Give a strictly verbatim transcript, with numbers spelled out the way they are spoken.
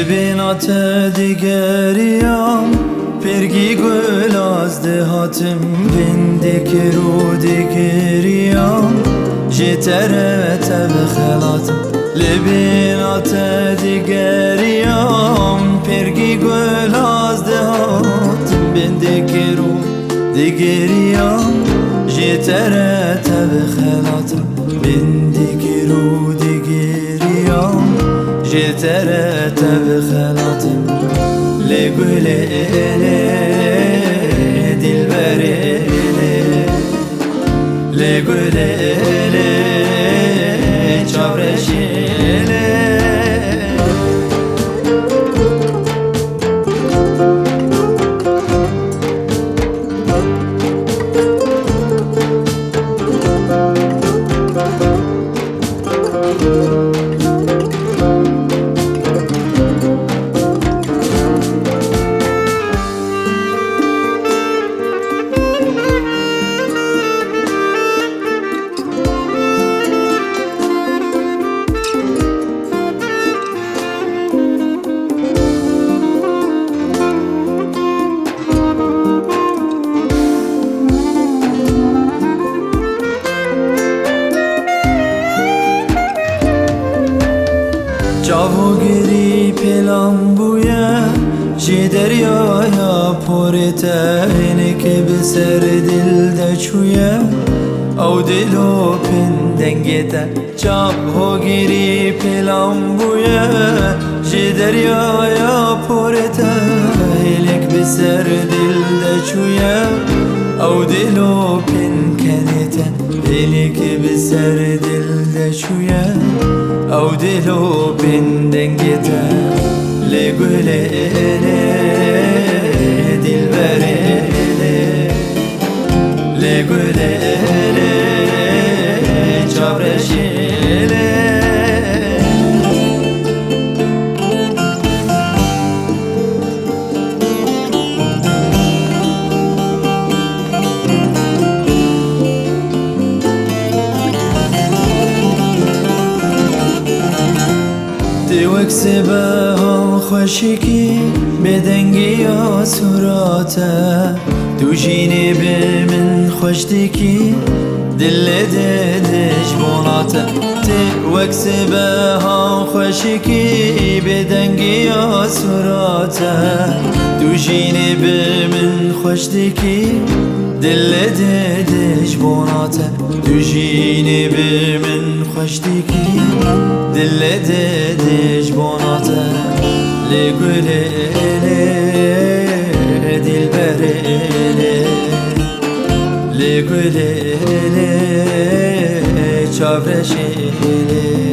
Bêhna te digeriyam, pêrgî gulaz dihatim, bendê kir û digeriyam, ji te re te bixelatim. Li bêhna te digeriyam, pêrgî gulaz dihatim, bendê kir û digeriyam, ji te re te bixelatim. Bendê kir û digeriyam, ji te re te bixelatim. Lê gulê lê, dilberê lê, lê gulê lê, çavreşê lê. Çavogirî pêlan bûye, ji deryaya porê te hinek bi ser dil de çûye, ew dilo pin dengê te. Çavogirî pêlan bûye, ji deryaya porê te hinek bi ser dil de çûye, ew dilo pin kenê te. Hinek bi ser dil de çûye, ew dilo pin dengê te. Lê gulê lê, dilberê lê, lê gulê lê, çavreşê lê. Tê wek sibehan xweşikî, bêdengiya surate. Tu jî nê bi min xweş dikî, dilê dê dê ji bona te. Tê wek sibehan xweşikî, bêdengiya surate. Tu jî nê bi min xweş dikî, dilê dê dê ji bona te. Tu jî nê bi min xweş dikî, dilê dê dê ji bona te. Lê gulê lê, dilberê lê, lê gulê lê, çavreşê lê.